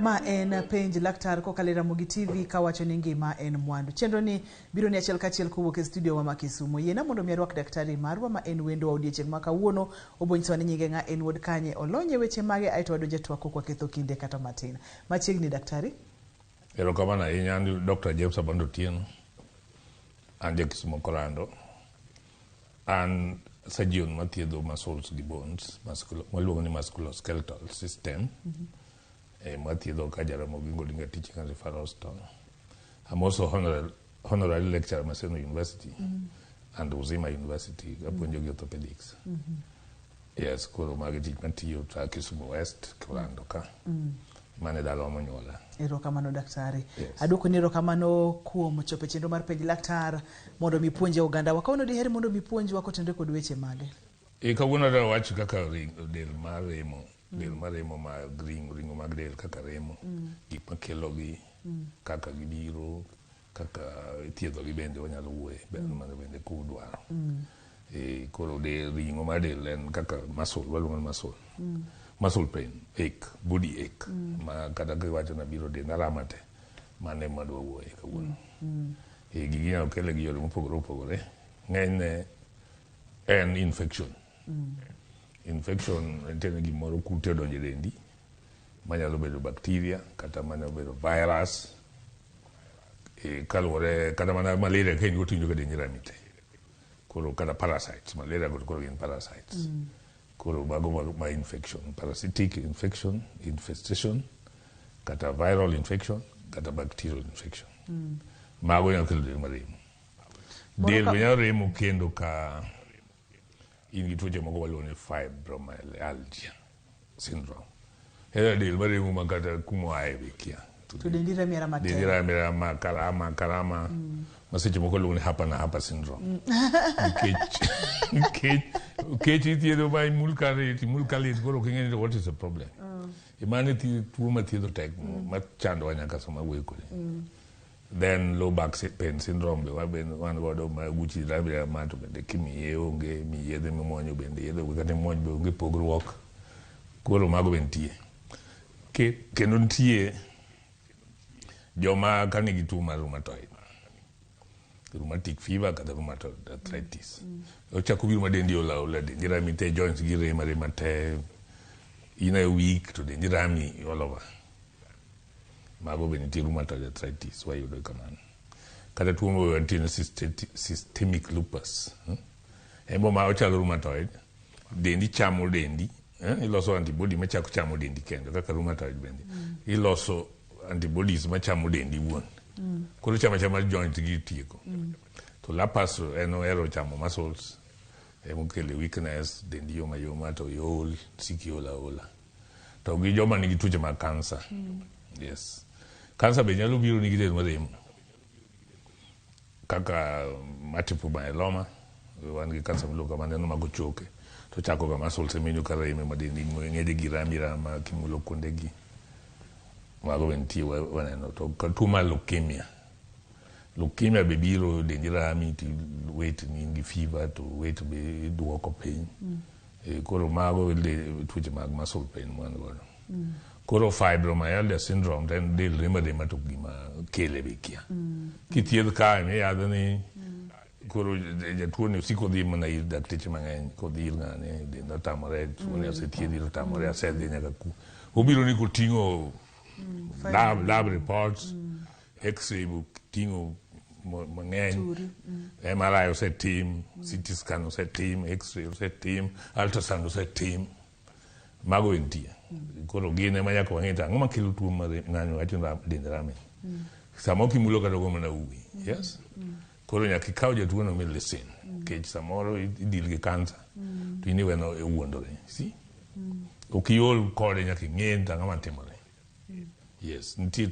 Ma en Penj Laktar kokalo e Ramogi TV kawacho ni ngima en mwandu. Chenro ni biro ni achiel kachiel kowuok e studio wa ma Kisumu. Yiena mondo mi arwak daktari marwa ma en wendo wa odiechieng' ma kawuono. Obonyisowa ni nyinge ng'a, en wuod kanye, olony e weche mage, aeto wadonjo e twak kok waketho kinde kata matin. Machiegni daktari. Erokamano ahinya, an Dr. James Abondo Otieno. An ja Kisumo Korando. An surgeon mathiedho muscles gi bones, waluongo ni musculoskeletal system. Mathiedho ka Jaramogi Oginga Odinga Teaching and Referral Hospital. I'm also honorary lecturer Maseno University and Uzima University, apuonjo gi orthopedics. Yes, koro magi tich matiyo ta Kisumu West, Korando ka. Mane dalawa monyuola. Erokamano daktari. Yes. Aduoko ni erokamano kuom chopo e chenro mar Penj Laktar mondo mi puonje ogandawa. Kawuono diher mondo mi puonjwa kotenore kod weche mage? E kawuono adwa wach kaka del mar remo, del mar remo mag ringo, ringo mag del kaka remo, gik makelogi, kaka gibiro, kaka ithiedhogi bende wanyalo wuoye, mano bende kudwaro. E, koro del, ring'o mar del en kaka muscle, waluongo ni muscle. Muscle pain, ache, body ache. Ma kata kiwacho na biro denda rama te, mano ema adwa wuoye kawuono. E, gigi inyalo kele gi yore mopogore opogore. Ng'enyne en infection. Infection nitiere gimoro kute odonjo e dendi manyalo bedo bacteria kata manyalo bedo virus. E, kaluwore kata mana malaria ka in go to iwinjo ka dendi rami te. Koro kata parasites, malaria go to koro gin parasites. Koro mago ma infection, parasitic infection, infestation, kata viral infection, kata bacterial infection. Mago nyalo kelo del maremo. Del be nyalo remo kendo ka in gi tuoche moko waluongo ni fibromyalgia syndrome. En del maremo ma kata kuma oaye be ikia. To dendi remi arama te. Dendi remi arama, karama, karama. Ma seche moko iluongo ni hapa na hapa syndrome. Nikech ithiedho ma imul ka lit, imul ka lit, koro ok ing'e ni what is the problem. Mano e tuo ma thiedho tek, ma chandowa nyaka sama awuoyo kodi. Then low back pain syndrome be wan godo ma guchi rami rama to bende kimiye onge, imiyi yedhe mimuonyo bende yedhe onge, kata imuony be onge pogruok. Koro mago be nitie. Kendo nitie joma ka nigi tuo mar rheumatoid, rheumatic fever kata rheumatoid arthritis. Ochako biro ma dendi ola ola, dendi rami te, joints gi rem arema te, in a week to dendi rami all over. Mago be nitie rheumatoid arthritis wayudo kamano. Kata tuo moro nitie ni systemic lupus. En bo ma ochalo rheumatoid, dendi chamo dendi, iloso antibody machako chamo dendi kendo kaka rheumatoid bende. Iloso antibodies machamo dendi wuon. Koro chama chama joint gi tieko. To lupus en ohero chamo muscles, emokelo weakness, dendi yom ayoma to iol, sik iol aola. To gi joma nigi tuoche mag kansa. Yes. Kansa be nyalo biro nigi del maremo. Kaka multiple myeloma, wan gi kansa miluongo kamano, en omako choke. To ochako ga muscles ema iwinjo ka reme ma dendi ng'eje gi rami rama kimulo kuonde gi. Mago be nitie waneno. To tuo mar leukemia. Leukemia be biro dendi rami to weight ni in gi fever to weight be iduoko piny. E, koro mago tuoche mag muscle pain ma wan godo. Koro fibromyalgia syndrome to en del remo arema to gima kele be ikia. Kithiedh kae mi yadh ni koro jatuo ni osiko dhi mana ir dakteche mang'eny kodhi ir ng'ane dende otamore tuo ni osethiedhi to otamore asedhi nyaka ku. Obiro ni koting'o lab reports, x-ray ting'o mang'eny, MRI osetim, CT scan osetim, x-ray osetim, ultrasound osetim. Mago be nitie. Koro gin ema nyaka wang'e to ang'o makelo tuo mar ng'ani wacho ni dend rame. Samoro kimulo kata go mana uwi. Yes. Koro nyaka ikaw jatuo no mi listen. Nikech samoro i-deal gi cancer. To in iweno owuondore. See? Ok iol kode nyaka ing'e ni to ang'o matimore. Yes, nitie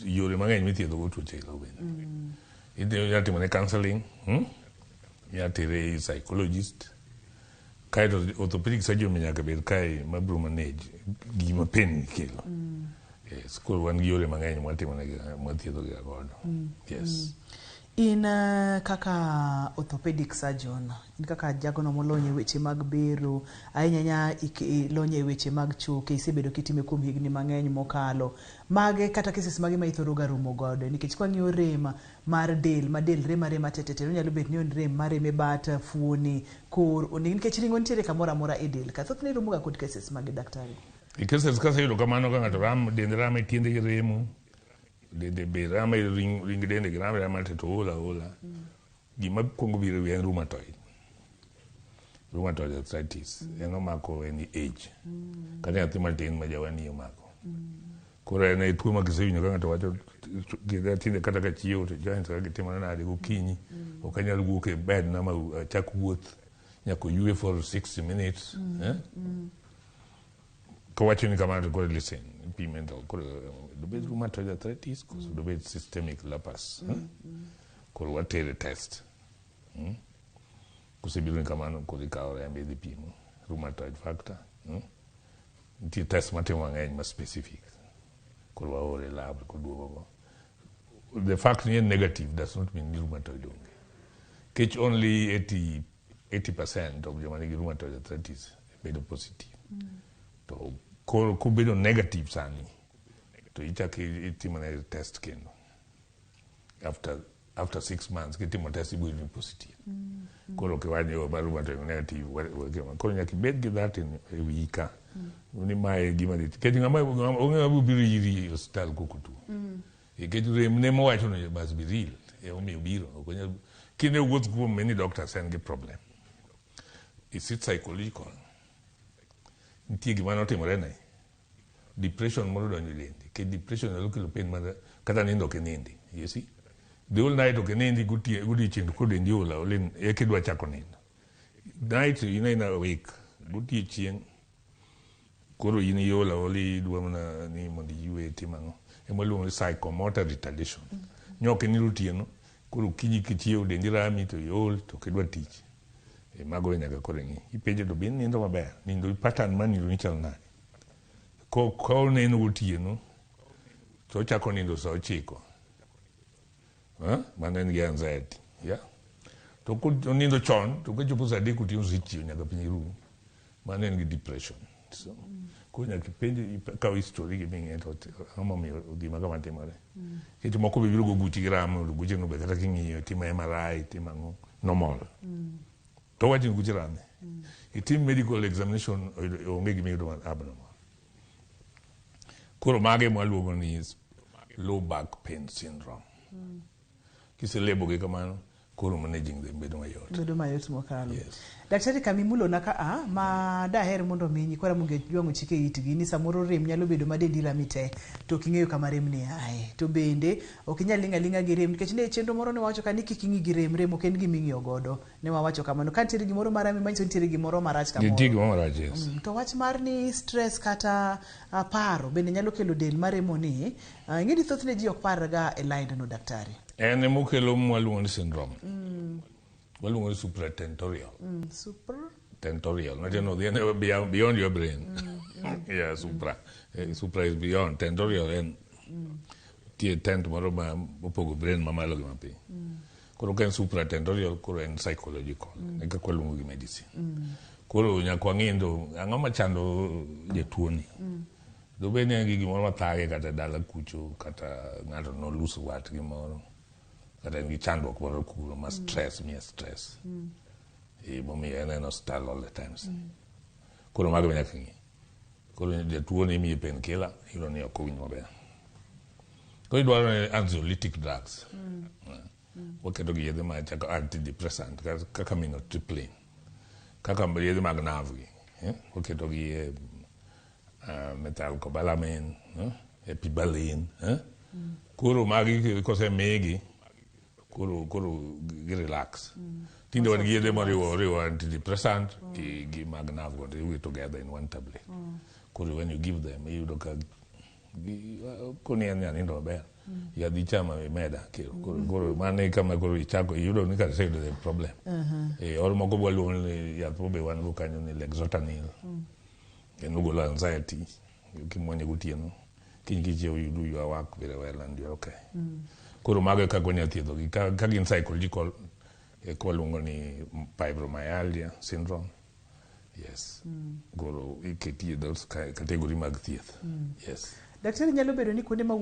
yore mang'eny mithiedho go tuoche go bende. Inyalo timone counseling, Inyalo tere ir psychologist. Kaeto orthopedic surgeon be nyaka bed kae mabiro manage gima pain ni kelo. Yes, koro wan gi yore mang'eny mwatimonegi mwathiedho gi godo. Yes. In kaka orthopedic surgeon, in kaka jagono molony e weche mag bero, ahinya ahinya ilony e weche mag choke, isebedo kitime kuom higni mang'eny mokalo. Mage kata cases mage ma ithoro ga romo godo? Nikech kwang'iyo rem mar del, ma del rem arema tetete, onyalo bet ni en rem marem e bat, fuoni, kor, onegi nikech ring'o nitiere kamoro amora e del ka. Thothne iromo ga kod cases mage daktari? E cases kaseyudo kamano ka ng'ato ram, dende rame, tiende remo, dende be rame, ring dende gi rame rame to ool aola. Gima kuongo biro e wiya en rheumatoid. Rheumatoid arthritis. En omako any age. Kata nyathi matin ma jawani omako. Koro en e tuo ma kisewinjo ka ng'ato wacho tinde kata ka chiewo to joints ka gitimore nade gokinyi. Ok anyal wuok e bed na ma achak wuoth nyaka oywe for 60 minutes. Eh? Kowacho ni kamano to koro listen, ipime to koro dobed rheumatoid arthritis koso dobed systemic lupus. Eh? Koro watere test. Kosebiro ni kamano koro ikawo rembe idhi pimo rheumatoid factor. Nitie test matimo mang'eny ma specific. Koro waore lab koduogo go. The fact ni en negative does not mean ni rheumatoid onge. Kech only 80% of joma nigi rheumatoid arthritis bedo positive. To koro kobedo negative sani to ichako itimo ne test kendo. After 6 months kitimo test ibo yudo ni positive. Koro ok iwach ni oh, mar rheumatoid negative. Koro nyaka ibed gi that in e wiyi ka. Ni mae e gima dhi. Nikech ng'ama onge ng'ama biro iri e osiptal kok otuo. Nikech rem ne mowacho no must be real. Emomiyo obiro. Ok onyal kine wuoth kuom many doctors en gi problem. Is it psychological? Nitie gima notimore ne. Depression moro donjo e dendi. Nikech depression nyalo kelo pain mar kata nindo ok inindi. You see? The whole night ok inindi godiochieng' to koro dendi ool aola eka idwa chako nindo. Night in aina awake. Godiochieng' koro in iol aola idwa mana ni mondo iywe itim ang'o. Ema waluongo ni psychomotor retardation. Nyo ok inind otieno, koro okinyi kichiew dendi rami to iol to ok idwa tich. E mago nyaka koro ing'i. Ipenje to be inindo maber? Nindo pattern mar nindo ni chal nade? Ko oneno gotieno to ochako nindo sa 9. Mano en gi anxiety. Yeah? To konindo chon to kochopo sa 3 otieno osechiew nyaka piny ru. Mano en gi depression. So, koro nyaka ipenj ikaw history gi ming'e to ang'o momiyo gima kama timore. Nikech moko be biro go guchi gi ramo, to guche no be kata king'iyo itimo MRI, itimo ang'o, normal. To wacho ni guche rame. Itim medical examination onge gima iyudo abnormal. Koro mage mwaluongo ni low back pain syndrome. Kiselebo gi kamano, koro managing them bedo mayot. Bedo mayot mokalo. Yes. Daktari kamimulona ka a ma daher mondo mi nyikwa Ramogi Ojwang' ochike itgi ni samoro rem nyalo bedo ma dendi rami te to ok ing'eyo kama rem ni aye. To bende ok inyal ling' aling'a gi rem nikech ne chenro moro ne wawacho ka ni kik ing'i gi rem, rem ok en gima ing'iyo godo. Ne wawacho kamano. Ka nitiere gimoro marami manyiso ni nitiere gimoro marach kamoro. Nitie gimoro marach, yes. To wach mar ni stress kata paro bende nyalo kelo del maremo ni, ing'e ni thothne ji ok parga e line no daktari. En emokelo mwaluongo ni syndrome. Waluongo ni supratentorial. Super. Tentorial. Matiende ni odhi beyond your brain. Yeah, supra. Supra is beyond. Tentorial en tie tent moro ma opogo brain mamalo gi mapiny. Koro ka en supratentorial, koro en psychological. E kaka waluongo gi medicine. Koro nyaka wang'i ndo ang'o machando jatuo ni. Dobed ni en gi gimoro mathage kata dala kucho kata ng'ato noluso wat gi moro. Kata en gi chandruok moro kuro ma stress miye stress. Momiyo en en osiptal all the times. Koro mago be nyaka ng'i. Koro jatuo ni imiye painkiller, iyudo ni ok owinj maber. Koro idwaro ni anxiolytic drugs. Waketo gi yedhe ma chako antidepressant kaka amitriptyline. Kaka yedhe mag nerve gi. Waketo gi methylcobalamin, epibaline. Koro magi kosemigi, koro gi relax. Tinde wan gi yedhe moriwo oriwo antidepressant gi mag nerve go, they work together in one tablet. Koro when you give them, iyudo ka koni en nyanindo maber. Yath ichamo imeda kero. Koro mano e kama koro ichako iyudo ni kare iseyudo the problem. Or moko be waluongo ni yath moro be wan go kanyo ni Lexotanil. En ogolo anxiety kimuonye gotieno. Kiny kichiew you do your work very well and you're okay. Koro mago e kaka wanyalo thiedhogi. Ka, ka gin psychological, e ka waluongo ni fibromyalgia syndrome. Yes. Koro iketi e those category mag thieth. Yes. Daktari nyalo bedo ni kuonde ma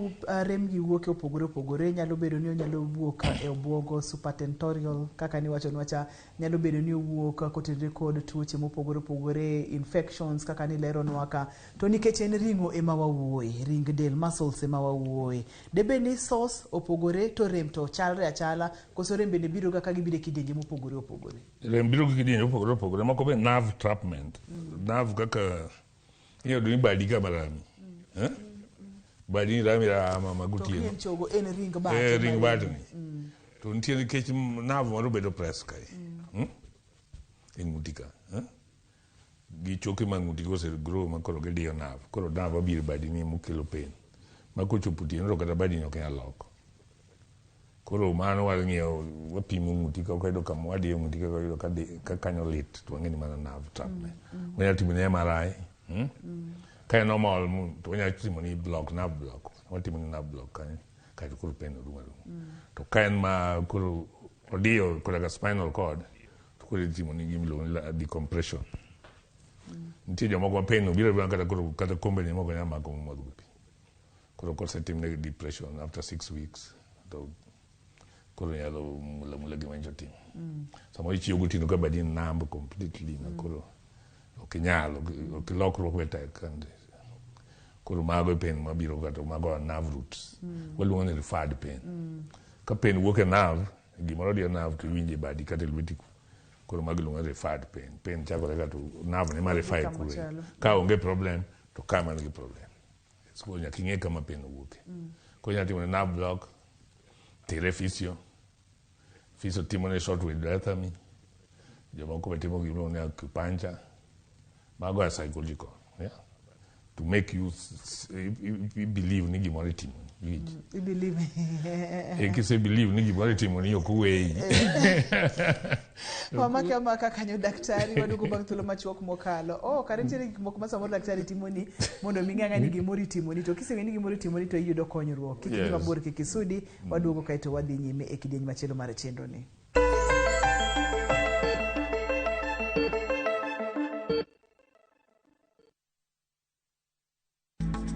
rem gi wuoke opogore opogore, nyalo bedo ni onyalo wuok e obwongo supratentorial kaka niwachonwa cha, nyalo bedo ni owuok kotenore kod tuoche mopogore opogore, infections kaka nileronwa ka. To nikech en ring'o ema wawuoye, ring del, muscles ema wawuoye. Debed ni source opogore to rem to chalre achala, koso rem bende biro ga ka gibiro e kidienje mopogore opogore. Rem biro gi kidienje mopogore opogore. Moko be nerve trapment. Nerve kaka iyudo ni badi kama rami. Eh? Badi ni rami rama ma To gotieno. ok en chogo, en ring bat. Eh, ring ema bat remi. ni. To nitie nikech nerve moro bedo press kae. E ng'uti ka. Eh? Gi choke mag ng'uti kose grow ma koro gidiyo nerve. Koro nerve mabiro e badi ni mokelo pain. Ma kochopo otieno to kata badi ni ok inyal loko. Koro mano wang'iyo wapimo ng'uti ka wayudo kama wadiyo ng'uti ka wayudo ka ka kanyo lit to wang'e ni mano nerve trapment. Wanyalo timo ni MRI. Ka en normal to wanyalo timo ni block, nerve block. Watimo ni nerve block kanyo. Kaeto koro pain orumo aruma. To ka en ma koro odiyo koda ka spinal cord to koro itimo ni gima iluongo ni decompression. Nitie jomoko ma pain obiro abira kata koro kata kombe ni moko nyalo mako momodho go pi. Koro kosetimne depression after 6 weeks to koro nyalo mula mula gima nyicho timo. Samoro ichiew gotieno ka badi numb completely ma koro ok inyal, ok ilokruok be tek and koro mago e pain mabiro ka to mago are nerve roots. Waluongo ni referred pain. Ka pain wuok e nerve, gimoro diyo nerve to iwinjo e badi kata e lweti. Koro mago iluongo ni referred pain. Pain chakore ka to nerve ne ma refer Kama kure. chalo. Ka onge problem to ka man gi problem. So nyaka ing'e kama pain owuoke. Koro inyalo timo ne nerve block, tere physio. Physio timo ne short wave diathermy. Jomoko be timo gimiluongo ni acupuncture. Mago are psychological. Yeah? To make you believe ni gimoro itimoni. Iwinjo? I believe. E kise believe ni gimoro itimoni ok oweyi. Wamake amaka kanyo daktari, waduogo bang' thuolo machuok mokalo. Oh, kare nitiere gik moko ma samoro daktari timoni mondo mi ng'e ni gimoro itimoni to kiseng'e ni gimoro itimoni to iyudo konyruok. Kik idhi mabor kik isudi, waduogo kaeto wadhi nyime e kidieny machielo mar chenro ni.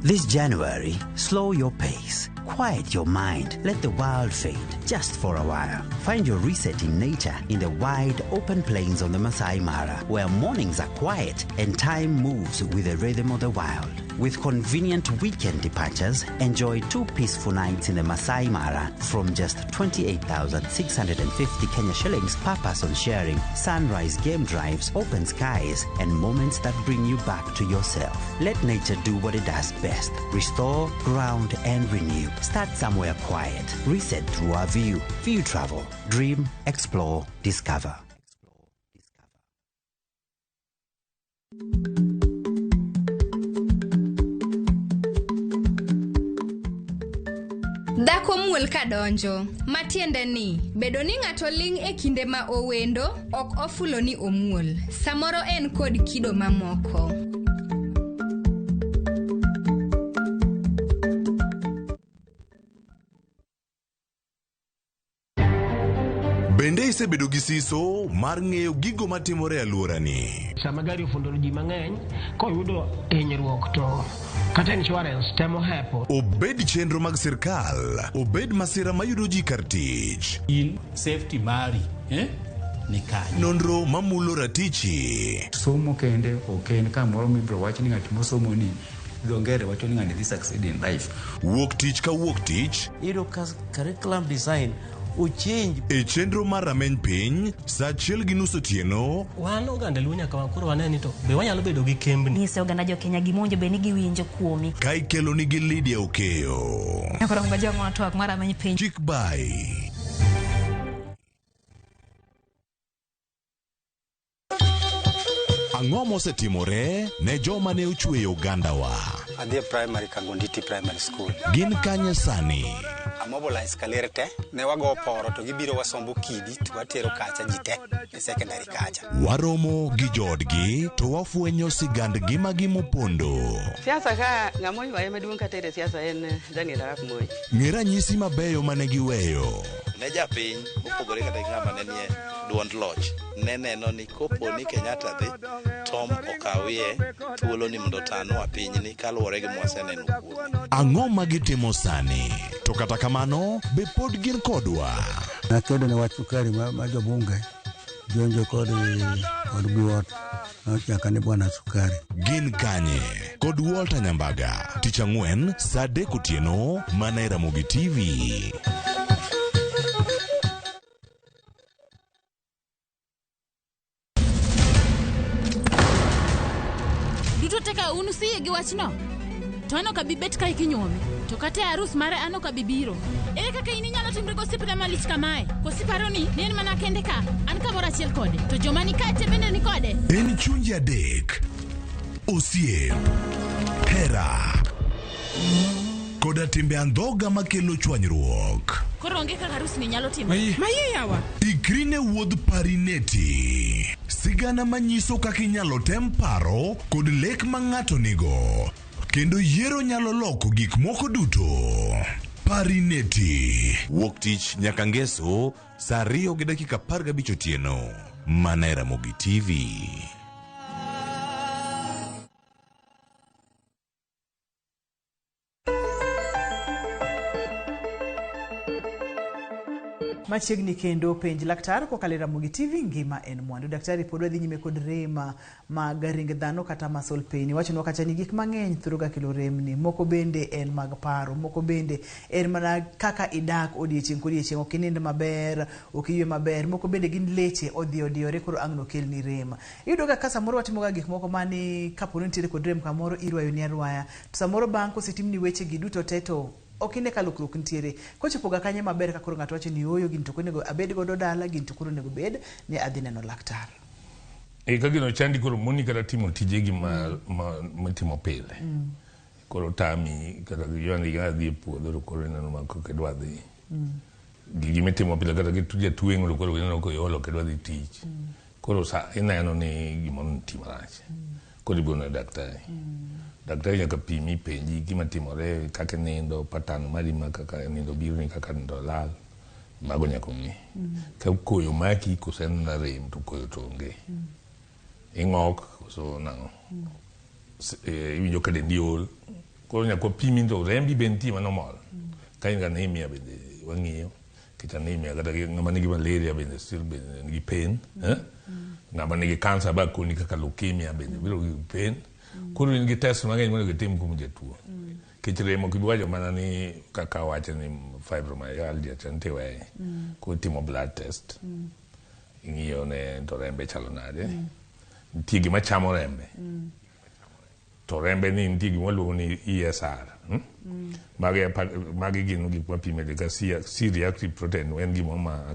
This January, slow your pace, quiet your mind, let the world fade just for a while. Find your reset in nature in the wide open plains of the Masai Mara, where mornings are quiet and time moves with the rhythm of the wild. With convenient weekend departures, enjoy 2 peaceful nights in the Masai Mara from just 28,650 Kenya shillings per person sharing, sunrise game drives, open skies, and moments that bring you back to yourself. Let nature do what it does best. Restore, ground, and renew. Start somewhere quiet. Reset through our view. View Travel. Dream, explore, discover. Dhako muol kadonjo, matiende ni bedo ni ng'ato ling' e kinde ma owendo ok ofulo ni omuol. Samoro en kod kido mamoko. Bende isebedo gi siso mar ng'eyo gigo matimore e alworani? Sama gari ofundo ji mang'eny, koyudo hinyruok to kata insurance temo hepo. Obed chenro mag sirkal, obed masira mayudo ji kar tich. In safety mari, Ni kanye. Nonro mamulo ratichi. Somo kende ok en kamoro mibiro wach ni ng'at mosomo ni dho ngere wacho ni ng'ani dhi succeed in life. Wuok tich ka wuok tich. Iyudo ka curriculum design ochange. E chenro mar rameny piny, saa 1:30 otieno. Wan oganda Luo nyaka koro wane ni to be wanyalo bedo gi kembni. Nyise oganda jo Kenya gima owinjo bed ni giwinjo kuomi. Ka ikelo nigi Lydia Okeyo. Nyakoro ngajong' twak mar rameny piny. Chik bai. Ang'o mosetimore ne joma ne ochweyo ogandawa? Adhi e primary Kangonditi Primary School. Gin kanye sani? Amobilize Kaler te ne wago poro to gibiro wasombo kidi to watero kacha ji te e secondary kacha. Waromo gi joodgi to wafwenyo sigand ngimagi mopondo. Siasa ka ng'ama oywaye maduong' katere siasa en Daniel Arap Moi. Ng'e ranyisi mabeyo mane giweyo. Ne japiny mopogore kata gi ng'ama ne nie duond loch ne neno ni kopo ni Kenyatta dhi Tom okawie thuolo ni mondo otanwa pinyni kaluwore gi mwaseneno kuome. Ang'o ma gitimo sani? To kata kamano, be pod gin kodwa? Nakedo ne wach sukari ma jobunge donjo kod kod buot nochaka ni bwana sukari. Gin kanye? Kod Walter Nyambaga. Tich ang'wen, saa 3 otieno, mana e Ramogi TV. Duto te ka un usiyie gi wachno? To an ok abi bet kae kinyuome. To kata e arus mare an ok abi biro. Ere kaka in inyalo timri gosiepna malich kamae? Koso iparo ni ne en mana kende ka? An kamoro achiel kode. To joma ni kae te bende ni kode. En chunje adek. Osiep. Hera. Koda timbe andhoga makelo chwanyruok. Koro onge kaka arus ni nyalo timore. Maye yawa. Ikri ne wuodh Parineti. Sigana manyiso kaka inyalo tem paro kod lek ma ng'ato nigo. Kendo yiero nyalo loko gik moko duto. Parineti. Wuok tich nyaka ngeso saa 2:15 otieno. Mana e Ramogi TV. Machiegni kendo penj laktar kokalo e Ramogi TV, ngima en mwandu. Daktari pod wadhi nyime kod rem mag ring dhano kata muscle pain. Iwachonwa kacha ni gik mang'eny thoro ga kelo remni. Moko bende en mag paro, moko bende en mana kaka idak odiechieng' kodiechieng', ok inind maber, ok iywe maber. Moko bende gin leche odhi odiyore koro ang' nokelni rem. Iyudo ga ka samoro watimo ga gik moko mani kapo ni nitiere kod rem kamoro irwayo ni arwaya. To samoro bang' kosetimni weche gi duto te to ok ine ka lokruok nitiere. Kochopo ga kanye maber ka koro ng'ato wacho ni ooyo gini to ok onego abed godo dala, gini to koro onego bed ni adhi neno laktar. E ka gino chandi koro moni kata timo tijegi ma pile. Koro tami kata yoni ga dhi e puodho to koro ineno ma ok idwa dhi. Gigi mitimo pile kata gi jatweng'o to koro ineno koyolo ok idwa dhi tich. Koro sa ineno ni gimoro nitie marach. Koro ibiro neno daktari. Daktari nyaka pimi penji gima timore kaka inindo, pattern mari ma kaka nindo biro ni kaka nindo lal. Mago nyaka ong'e. Ka koyo maki koso en mana rem to koyo to onge. Ing'ok koso nang'o. Iwinjo ka dendi ol. Koro nyaka wapimi to rembi be nitie manomol. Ka in gi anemia bende wang'iyo. Nikech anemia kata ng'ama nigi malaria bende still bende nigi pain. Ng'ama nigi cancer ba koni kaka leukemia bende biro gi pain. Koro in gi test mang'eny monego itim kuom jatuo. Nikech rem ok ibi wacho mana ni kaka wacho ni fibromyalgia cha nitie weye. Koro itimo blood test. Ing'iyo ne to rembe chalo nade. Nitie gima chamo rembe. To rembe ni nitie gima waluongo ni ESR. Magi gin gik mapime ka C reactive protein en gima ma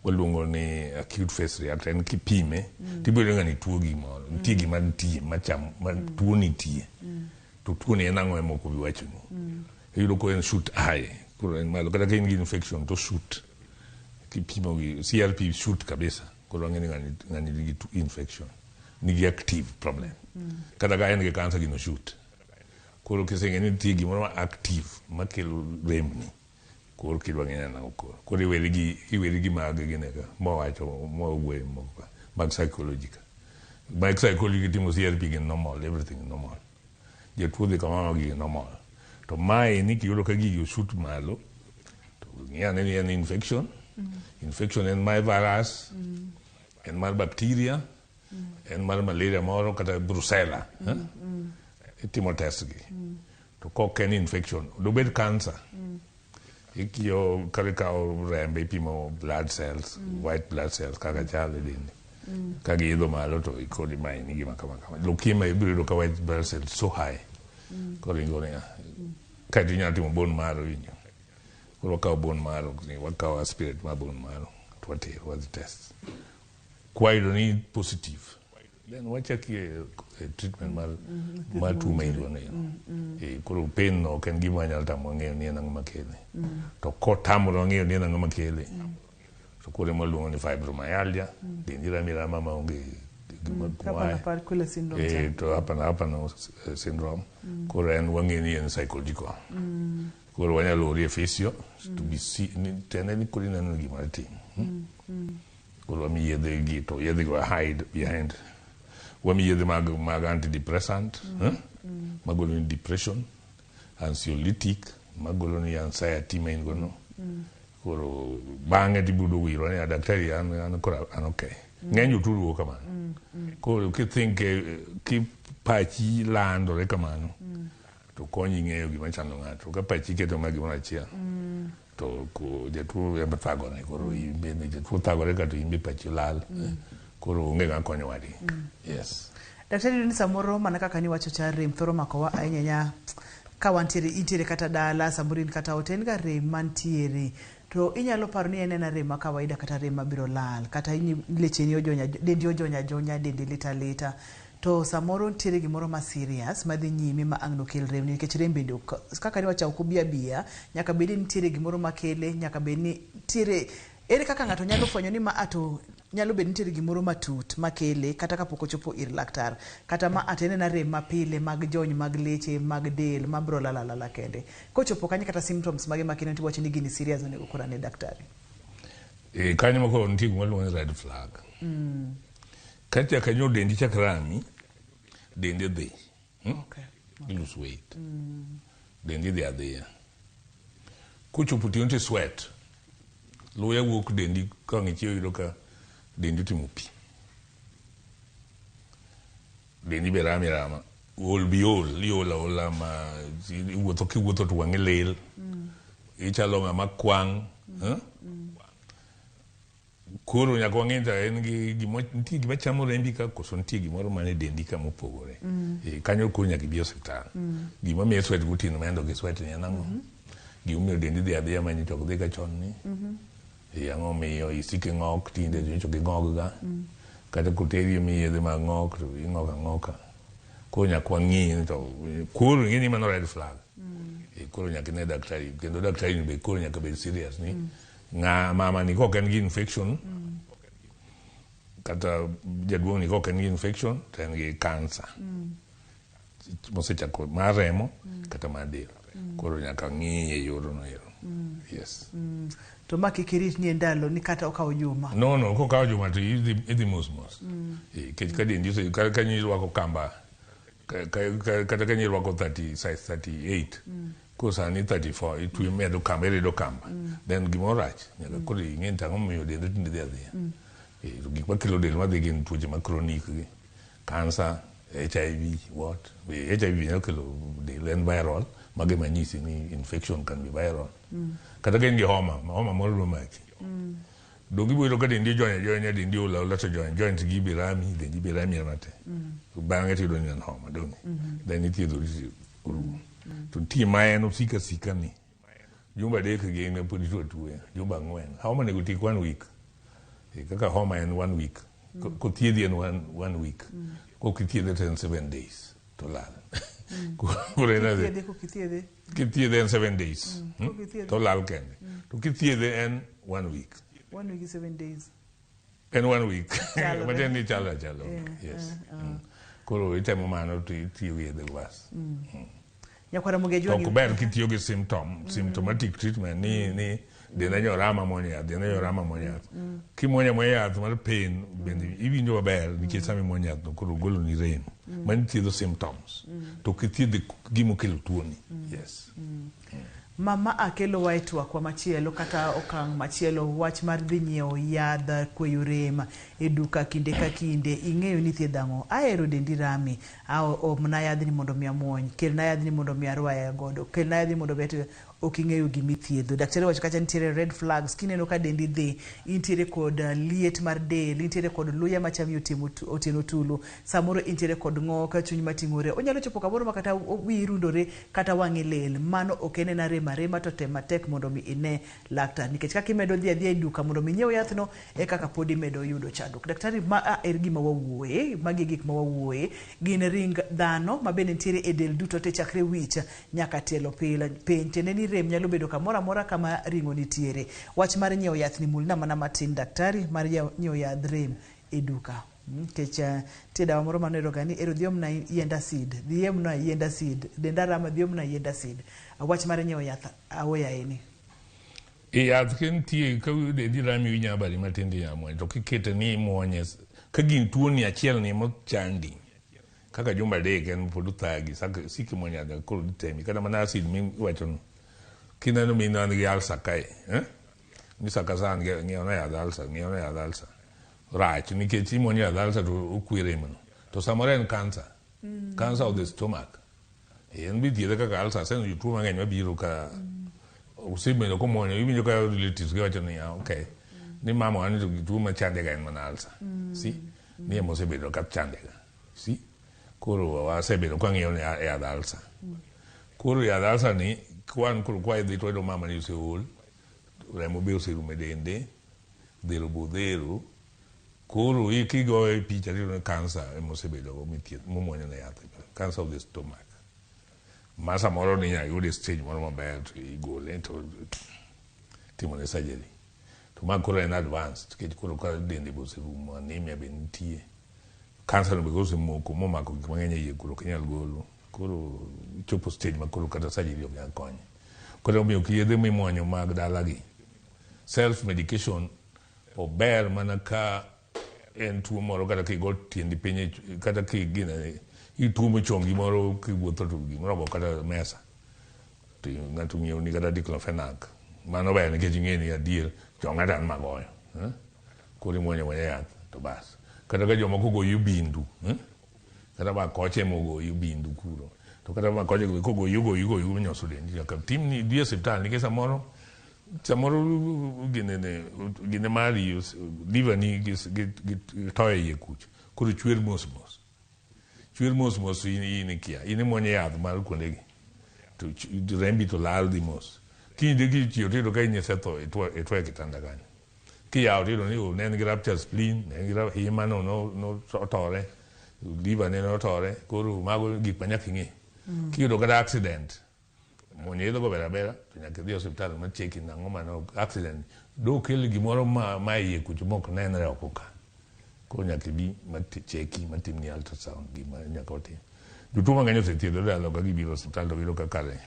waluongo ni acute phase reactor en kipime tibiro yudo ni tuo gimoro. Nitie gima nitie machamo ma tuo nitie. To tuo ni en ang'o ema ok obi wachoni. Iyudo ko en shoot high. Koro en malo kata ka in gi infection to shoot. Kipimo gi CRP shoot kabisa. Koro wang'e ni ng'ani nigi infection. Nigi active problem. Kata ka en gi cancer gino shoot. Koro kiseng'e ni nitie gimoro ma active makelo remni. Koro kidwa ng'eyo nang'o koro. Koro iweri gi mag gine ka mwawacho mwawuoye moko ka mag psychology ka. Mag psychology timo CRP gin normal, everything normal. Jatuo dhi kamano gigi normal. To mae ni kiyudo ka gigi oshoot malo to ng'i ane ni en infection. Infection en mar virus, en mar bacteria, en mar malaria moro kata brucella. Itimo test gi. To kok en infection, dobed cancer. Ikiyo kar ikawo rembe ipimo blood cells, white blood cells kaka chal e dendi. Ka giidho malo to ikoni mae ni gima kama kama. Leukemia ibiro yudo ka white blood cells so high. Koro ingo niya. Kaeto inyalo timo bone marrow winjo. Koro wakawo bone marrow, wakawo aspirate mar bone marrow to watero wadhi test. Kwayudo ni positive. Then wachaki e treatment mar mar tuo ma in go no. Eh, koro pain no ok en gima wanyalo tamo ng'eyo ni en ang'o makele. To kotamore ng'eyo ni en ang'o makele, to koro ema waluongo ni fibromyalgia, dendi rami rama maonge gima kuma aye. Hapana syndrome cha. Eh, to hapana hapana syndrome. Koro en wang'eyo ni en psychological. Koro wanyalo ori e physio to be see ni tiende ni koro ineno ni gimoro tim. Koro wamiyi yedhe gi to yedhe go hide behind. Wamiyi yedhe mag antidepressant, eh? Magolo ni depression, anxiolytic, magolo ni anxiety ma in go no. Koro bang'e tibiro duogo irwa ni daktari an koro an okay. Ng'eny jotuo duogo kamano. Koro kithink ki pachi landore kamano, to konyi ng'eyo gima chando ng'ato. Ka pachi iketo mana gimoro achiel, to ko jatuo ema thagore. Koro in bende jatuo thagore ka to in be pachi lal. Koro onge ng'a konyo wadgi. Yes. Daktari ni samoro mana kaka niwacho cha rem thoro makowa ahinya ahinya ka wantiere intiere kata dala samoro in kata ot en ga rem mantiere to inyalo paro ni en ena rem ma kawaida kata rem mabiro lal kata lecheni ojonya dendi ojonya ajonya dendi lit alita to samoro nitiere gimoro ma serious madhi nyime ma ang' nokel rem nikech rem bende ok kaka niwacho ok obi abiya nyaka bed ni nitiere gimoro makele nyaka bed ni nitiere ere kaka ng'ato nyalo fwenyo ni ma ato nyalo bedo nitiere gimoro matut makele kata kapok ochopo ir laktar kata ma ato en ena rem mapile mag jony mag leche mag del mabro lal alala kende kochopo kanyo kata symptoms mage makene tiwacho ni gini serious onego koro ane daktari. E, kanyo ma koro nitie gima waluongo ni red flag. Ka chak kanyo dendi chak rami, dendi dhi. Okay. I lose weight. Dendi dhi adhiya. Kochopo otieno to sweat. Luya wuok dendi ka wang' ichiew yudo ka dendi otimo pi. Dendi be rami rama. Ol bi ol, iol aola ma iwuotho kiwuotho to wang'i lil. Ichalo ng'ama kwang'. Eh? Koro nyaka wang'e ni en gi gimo nitie gima chamo rembi ka koso nitie gimoro man e dendi ka mopogore. E, kanyo koro nyaka ibi e osiptal. Gima miyo sweat gotieno ma gi sweat ni en ang'o? Gimomiyo dendi dhi adhiya ma nyocha ok dhi ga chon ni. E, ang'o miyo isiko ing'ok tinde to nyocha ok ing'og ga. Kata koteri omiyi yedhe mag ng'ok to ing'ok ang'oka. Koro nyaka wang'i ni to koro ing'e ni mano red flag. E, koro nyaka ine daktari kendo daktari ni be koro nyaka bed serious ni ng'a mama ni kok en gi infection kata jaduong' ni kok en gi infection to en gi cancer mosechako mar remo kata mar del. Koro nyaka ng'iye e yorno ero. Yes. To ma kik irit ni en ndalo ni kata okawo juma. No, kokawo juma to idhi mos mos. Eh, Nikech ka dendi ose ka nirwako kamba kata ka nirwako 30 size 38 koro sani 34 itwe medo kamba iredo kamba then gimoro rach nyaka koro ing'e ni to ang'o momiyo dendi tinde dhi adhiya. Eh, to gik makelo del madhi gin tuoche ma chronic gi cancer, HIV, what? Eh, HIV nyalo kelo del en viral mago ema nyisi ni infection can be viral. Kata ka in gi homa, homa moro dwa maki. Donge ibiro yudo ka dendi ojony ajonya, dendi ool aola to joint, joint gi be rami, dendi be rami rama te. Bang'e tiyudo ni en homa, donge? Then ithiedhori orumo. To nitie ma en osiko asika ni. Jumbe adek gi en pod ituo atuoya, jumbe ang'wen. Homa onego tiek one week. E, kaka homa en one week. Kothiedhi en one week. Kok ithiedhe to en 7 days to lal. Koro en Kithiedhe kok ithiedhe. Kithiedhe en 7 days. Kok ithiedhe. To lal kende. To kithiedhe en one week. One week is 7 days. En one week. Chalre. Matiende ni chalo achala. Yes. Koro itemo mano to itiyo gi yedhe bas. Nyakwara Mogejo To ok ber kitiyo gi symptomatic treatment ni denda nyorama muonyo yath, denda nyorama muonyo yath. Kimuonyo amuonya yath mar pain bende iwinjo maber nikech sama imuonyo yath no koro golo ni rem. Mano thiedho symptoms. To ok ithiedh gimokelo tuoni. Yes. Mama akelowa e twakwa machielo kata okang' machielo wach mar dhi nyiewo yadh kweyo rem e duka kinde ka kinde ing'eyo ni thiedho ang'o ahero dendi rami omna yadhni mondo mi amuony kelna yadhni mondo mi arwaya godo kelna yadhni mondo mi atim ok ing'eyo gimithiedho. Daktari wacho kacha nitiere red flags, kineno ka dendi dhi, intiere kod liet mar del, intiere kod luya machami otieno tulu, samoro intiere kod ng'ok, chuny mating'ore, onyalo chopo kamoro ma kata wiyi rundore kata wang'i lil. Mano ok en ena rem arema to tem matek mondo mi ine laktar, nikech kaka imedo dhi adhiya e duka mondo mi inyiew yathno e kaka pod imedo yudo chandruok. Daktari, ma a er gima wawuoye, magi e gik ma wawuoye, gin ring dhano ma bende nitiere e del duto te chakre wich nyaka tielo piny, tiende ni rem nyalo bedo kamoro amora kama ring'o nitiere. Wach mar nyiewo yath ni mulna mana matin daktari, mar nyiewo yadh rem e duka. Nikech nitie dawa moro manohero ga ni ero dhi omna yiend acid, dhi omna yiend acid, denda rama dhi omna yiend acid. Wach mar nyiewo yath aoyaye ni. E yath ka nitie ka dendi rami inya bari matin to inya muonye to kikete ni imuonye ka gin tuo ni achiel ni mochandi kaka jumbe adek en pod othagi sik imuonyo yath nyaka koro ditemi kata mana acid miwacho no kineno min an gi ulcer kae ni sa ka sa an gi ng'iewna yadh ulcer ng'iewna yadh ulcer rach nikech imuonyo yadh ulcer to okwe rem no to samoro en cancer cancer of the stomach en be ithiedhe kaka ulcer aseneno jotuo mang'eny mabiro ka osebedo komuonyo iwinjo ka relatives gi wacho niya okay ni mama wa ni to tuo machande ga en mana ulcer si ni ema osebedo ka chande ga si koro wasebedo ka wang'iyo ni yadh ulcer koro yadh ulcer ni kwan koro kwa idhi to wayudo mama ni oseol remo be oserumo e dende dhero be odhero koro kigoye picha tiyudo ni cancer ema osebedo go mithieth momuonyo ne yath cancer of the stomach ma samoro ni inyalo yude stage moro maber to igole to timone surgery to ma koro en advanced nikech koro ka dende be oserumo anemia be nitie cancer no be koro osemoko momako gik mang'eny e iye koro ok inyal golo koro chopo stage ma koro kata surgery ok nyal konye koro omiyo yedhe mimuonyo mag dalagi self medication ober mana ka en tuo moro kata kigo tiendi piny kata kigine ituomo chongi moro kiwuotho to gimoro ogo kata mesa to ng'ato ng'iewni kata diclofenac mano ber nikech ing'e ni adier chonga to an magoyo koro imuonyo amuonya yath to bas kata ka jomoko ogoyi obindu kata ba koche mogoyi obindu kuro to kata ba koche kogoyi ogoyi ogoyi monyoso dendi nyaka timni dhi e osiptal nikech samoro samoro ginene gine mari liver ni gi toyo e iye kucho koro chwer mos mos chwer mos mos in ikia in imuonyo yath mar kuondegi to rembi to lal dhi mos kiny kichiew tiyudo ka in isetho itwo e kitanda kanyo kiyawo tiyudo ni ne en gi ruptured spleen ne en gi hima no notore liver ne notore koro mago gik ma nyaka ing'e kiyudo kata accident muonyo yedhe go ber abera to nyaka idhi e osiptal ma cheki nang'o mano accident dokel gimoro ma iye kucho mok nenre oko ka koro nyaka ibi ma cheki matimni ultrasound gima nyaka watim jotuo mang'eny osethiedhore ndalo ka gibiro e osiptal to giyudo ka kare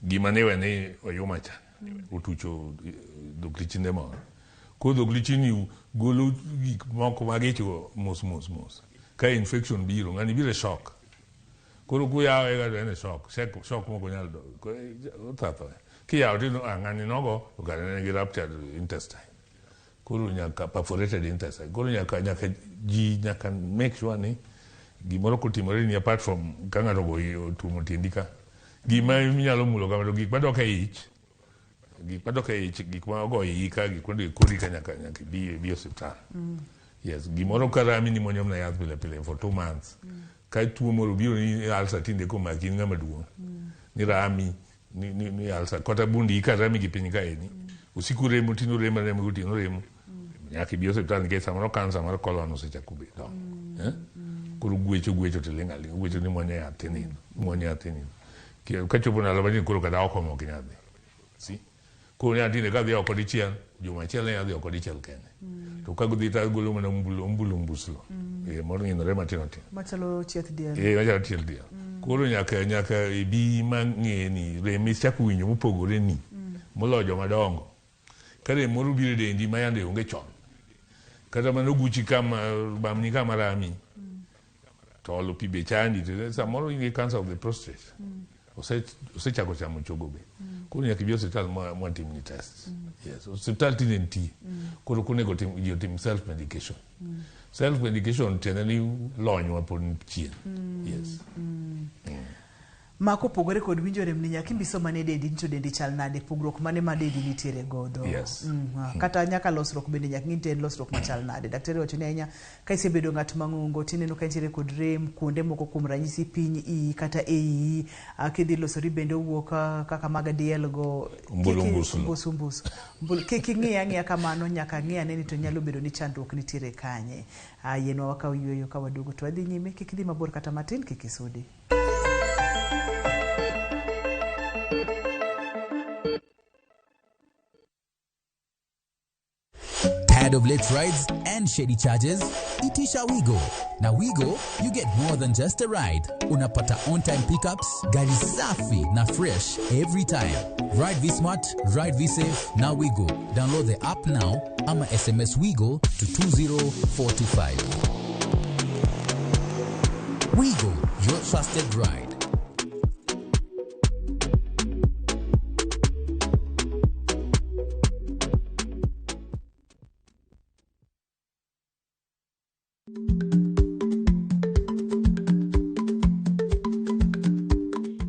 gima ne iwe ni oyuma cha otucho dhok lichinde moro koro dhok lichini golo gik moko mag ich go mos mos mos ka infection biro ng'ani biro e shock koro kuyawe ga to en e shock shock mok onyal otho kiyawo tiyudo ng'ani nogo to kare ne en gi ruptured intestine koro nyaka perforated intestine koro nyaka ji nyaka make sure ni gimoro kotimore ni apart from ka ng'ato ogoyi otuomo tiendi ka gima inyalo mulo kama to gik madok e ich gik madok e ich gik ma ogo iyi ka gik madok e kori ka nyaka ibi osiptal yes gimoro ka rami ni muonyo mana yath pile pile for 2 months ka tuo moro obiro ni ulcer tinde komaki in ng'ama duong' ni rami ni ulcer kata bundi ka rami gi piny kaeni osiko remo otieno remo remo gotieno remo nyaka ibi osiptal nikech samoro cancer mar colon osechako bedo koro gwecho gwecho to iling' aling'a gwecho ni muonyo yath tinindo muonyo yath tinindo kachopo ndalo matin koro kata oko ok inyal dhi si koro nya tinde kadhi oko dichiel juma achiel ne adhi oko dichiel kende to ka dhi to agolo mana ombulu mbuslo moro ng'inore matindo tindo machalo chieth diel machalo chieth diel koro nyaka ibi ma ng'e ni rem ichako winjo mopogore ni moloyo joma dongo ka rem moro biro e dendi ma yande onge chon kata mana oguchi kama bamni kama rami to olo pi be chandi to samoro in gi cancer of the prostate osechako chamo chogo be koro nyaka ibi osiptal mwatimni test yes osiptal tinde nitie koro konego ji otim self medication self medication tiende ni lonywa pod chien yes. Ma kopogore kod winjo rem ni nyaka imbiso mane dendi ni to dendi chal nade, pogruok mane ma dendi nitiere godo. Yes. Kata nyaka losruok bende nyaka ng'i ni to en losruok machal nade. Daktari wacho ni ahinya ka isebedo ng'at mang'ongo tineno ka intiere kod rem kuonde moko kuom ranyisi piny iyi kata e iyi, kidhi losori bende owuok kaka mag diel go. Ombulu mbusu no. Mbusu mbusu. Mbulu, kik ing'i ang'iya kamano, nyaka ng'i ane ni to nyalo bedo ni chandruok nitiere kanye. Yienwa wakaw yueyo ka waduogo to wadhi nyime, kik idhi mabor kata matin, kik isudi. Tired of late rides and shady charges? Itisha Wigo. Now Wigo, you get more than just a ride. Unapata on-time pickups, gari safi na fresh every time. Ride V-Smart, ride V-Safe, now Wigo. Download the app now ama SMS Wigo to 20425. Wigo, your trusted ride.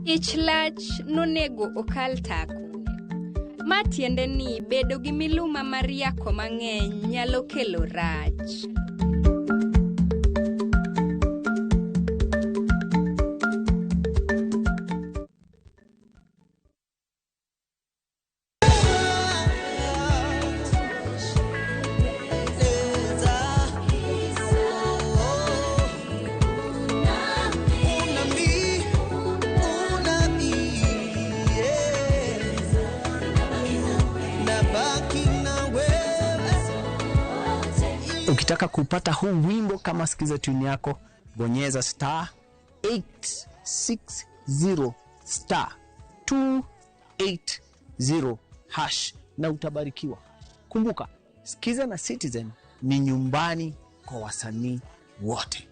Ich lach nonego okal tako. Ma tiende ni bedo gi miluma mar yako mang'eny nyalo kelo rach. Ukitaka kupata huu wimbo kama sikiza tune yako, bonyeza star 860 star 280 hash na utabarikiwa. Kumbuka, Sikiza na Citizen ni nyumbani kwa wasanii wote.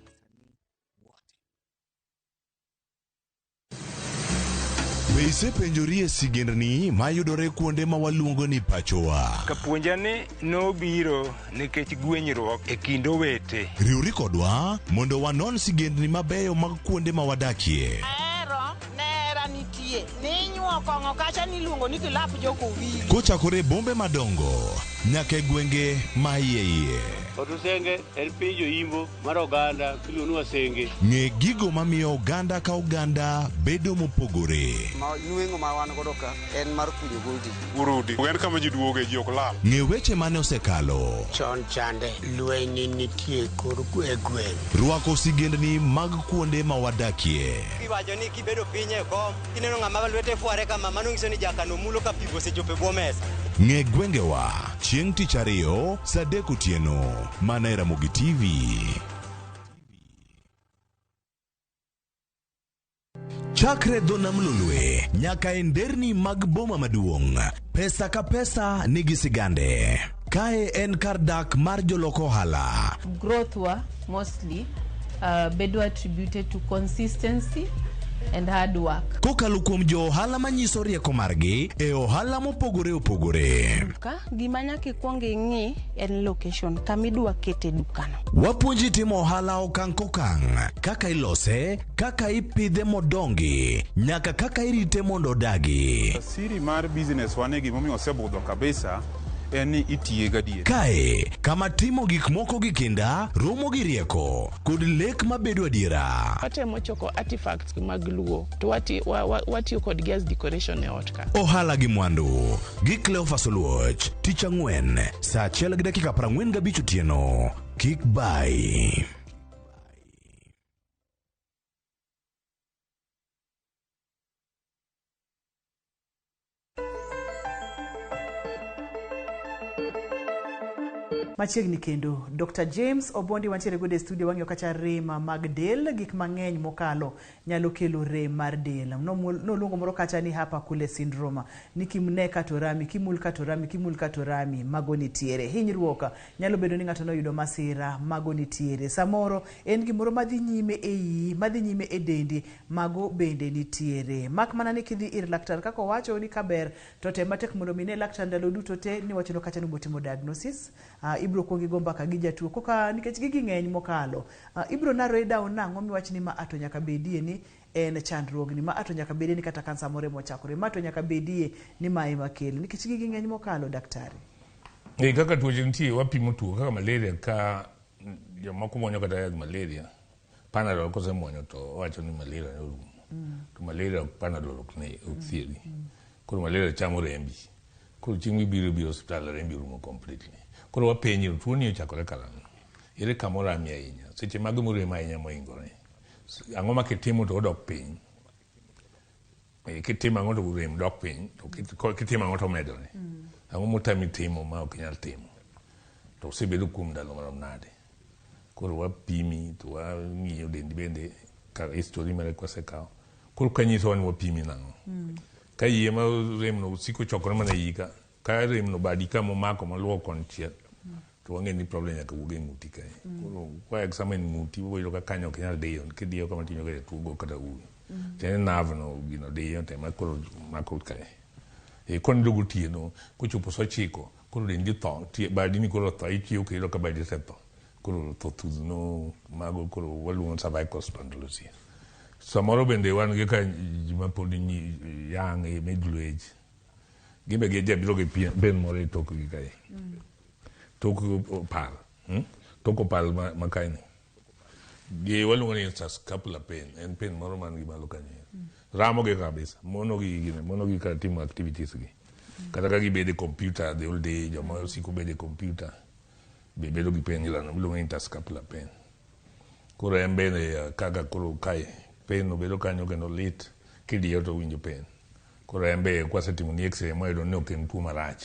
Be isepenjori e sigendni mayudore kuonde ma waluongo ni pachowa? Kapuonja ni nobiro nikech gwenyruok e kind owete. Riwri kodwa mondo wanon sigendni mabeyo mag kuonde ma wadakie. Ahero nera nitie ninyuo kong'o kacha niluongo ni kilap jokowili. Kochakore e bombe madongo nyaka e gwenge ma iye iye. Otusenge en piny joimbo mar oganda miluongo ni Wasenge. Ng'e gigo mamiyo oganda ka oganda bedo mopogore. Ma nweng'o ma wan godo ka en mar kunyo goldi. Urudi en kama ji duoge ji ok lal. Ng'e weche mane osekalo. Chon chande lweny nitie kor e gweng'. Rwako sigendni mag kuonde ma wadakie. Iwacho ni kibedo piny e kom kineno ng'ama lwete fware kama mano nyiso ni jakano mulo ka pi osechopo e bwo mesa. Ng'e gwengewa chieng' tich ariyo saa 3 otieno mana e Ramogi TV. Chakre dho nam Lolwe nyaka e nderni mag boma maduong', pesa ka pesa nigi sigande. Kae en kar dak mar jolok ohala. Growth wa mostly bedo attributed to consistency and hard work. Kokalo kuom jo ohala manyiso rieko margi e ohala mopogore opogore. Duka, gima nyaka ikwong ing'i en location kama idwa kete dukano. Wapuonji timo ohala okang' kokang', kaka ilose, kaka ipidhe modongi, nyaka kaka irite mondo odagi. Siri mar business wane gimomiyo osebudho kabisa en ni itiye gadier. Kae, kama timo gik moko gi kinda, romo gi rieko, kod lek mabedo adiera. Watemo choko artifacts mag Luo to watiyo kodgi as decoration e ot ka. Ohala gi mwandu gi Cleophas Oluoch, tich ang'wen, saa 1:45 otieno. Kik bai. Machiegni kendo Dr. James Obondi wantiere godo e studio wang'iyo kacha rem mag del, gik mang'eny mokalo nyalo kelo rem mar del. Noluongo moro kacha ni hapa kule syndrome, ni kimne kato rami, kimul kato rami, kimul kato rami, mago nitiere. Hinyruok nyalo bedo ni ng'ato noyudo masira, mago nitiere. Samoro en gimoro madhi nyime e iyi, madhi nyime e dendi, mago bende nitiere. Mak mana ni kidhi ir laktar kaka owacho ni kaber to tem matek mondo mi ne laktar ndalo duto te ni wachono kacha ni botimo diagnosis. Ibro kuongi go mbaka gi jatuo koka nikech gigi ng'eny mokalo. Ibro narrow down nang'o miwach ni ma ato nyaka bedie ni en chandruogni ma to nyaka bedie ni kata kansa moro ema ochakore ma to nyaka bedie ni ma ema kele nikech gigi ng'eny mokalo daktari. E kaka tuoche nitie wapimo tuo kaka malaria ka jomoko muonyo kata yadh malaria Panadol kosemuonyo to owacho ni malaria ne orumo. To malaria ok Panadol ok ne ok thiedhi. Koro malaria chamo rembi. Koro chieng' mibiro biro osiptal rembi orumo completely. Koro wapenji ni tuo ni ochakore karang'o? Ere kama orami ahinya? Seche mage morem ahinya mohingore? Ang'o ma kitimo to odok piny? Eh, kitimo ang'o to rem dok piny to kitimo ang'o to omedore ang'o motami timo ma ok inyal timo to osebedo kuom ndalo marom nade koro wapimi to wang'iyo dendi bende ka history mare kwasekawo koro kanyisowa ni wapimi nang'o ka iye ma remno siko chokore mana iyi ka ka remno badi kama omako maluwo konchiel to wang'e ni problem nyaka wuog e ng'uti kae koro kwa examine ng'uti wayudo ka kanyo ok inyal diyo kidiyo kama tinyo ka jatuo go kata uwi tiende ni nerve no gino diyo to ema koro mako kae e konindo gotieno kochopo sa ochiko koro dendi tho badi ni koro tho ichiew kiyudo ka badi osetho koro tho thudhno mago koro waluongo ni cervical spondylosis samoro bende wan gi ka ji ma pod young e middle age gin be gijabiro gi pen moro e tokgi kae tok opal Tok opal ma kae ni gi waluongo ni interscapular pain en pain moro man gi malo kanyo ramo gi kabisa mono gi gine mono gi ka timo activities gi kata ka gibedo e computer the whole day joma osiko bedo e computer be bedo gi pain ilano iluongo ni interscapular pain koro en bende kaka koro kae pain obedo kanyo kendo lit kidiyo to winjo pain koro en be kwasetimo ni x-ray mwayudo ni ok en tuo marach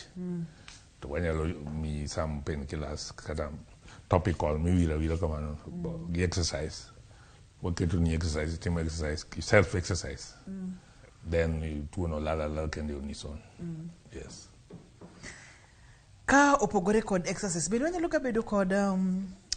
to wanyalo miyi some painkillers kata topical miwiro awira kamano gi exercise waketo ni exercise itimo exercise self exercise then tuono lal alala kendo on its own yes. Ka opogore kod exercise, bende wanyalo ga bedo kod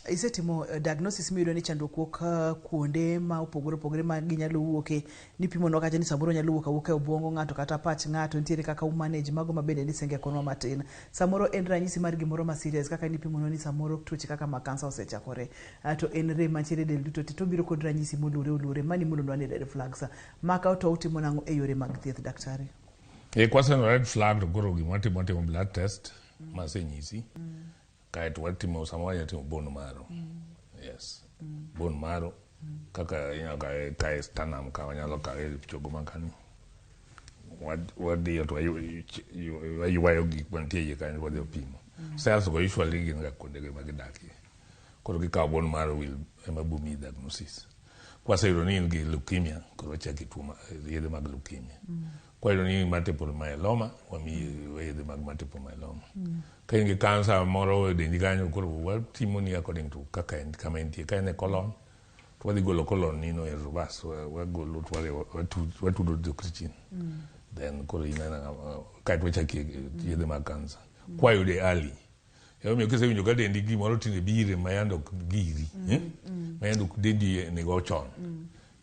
isetimo diagnosis miyudo ni chandruok wuok kuonde ma opogore opogore ma ginyalo wuoke nipimonwa kacha ni samoro nyalo wuok awuoka e obwongo ng'ato kata pach ng'ato nitiere kaka umanage mago ma bende nisenge konwa matin samoro en ranyisi mar gimoro ma serious kaka nipimonwa ni samoro tuoche kaka mag kansa osechakore to en rem mantiere e del duto te to obiro kod ranyisi moluore oluore mani mulonwa ni red flags maka to utimo nang'o e yore mag thieth daktari? E kwaseneno red flag to koro gima watimo watimo blood test masenyisi kaeto watimo sama wanyalo timo bone marrow yes bone marrow kaka inyalo kawe kae sternum ka wanyalo kawe e chogo makani wadiyo to waywayo gik mantie iye kanyo wadhi wapimo cells go usually gin ga kuondego ema gidakie koro kikawo bone marrow will ema bomiyi diagnosis kwaseyudo ni in gi leukemia koro wachaki tuo yedhe mag leukemia kwayudo ni in multiple myeloma wamiyi yedhe mag multiple myeloma ka in gi kansa moro e dendi kanyo koro watimoni according to kaka en kama entie ka en e colon to wadhi golo colon nino e reverse wagolo to watudo dhok chien then koro in kaeto wachaki yedhe mag kansa kwayude early emomiyo kisewinjo ka dendi gimoro tinde bire ma yande ok giri eh? Ma yande ok dendi nigo chon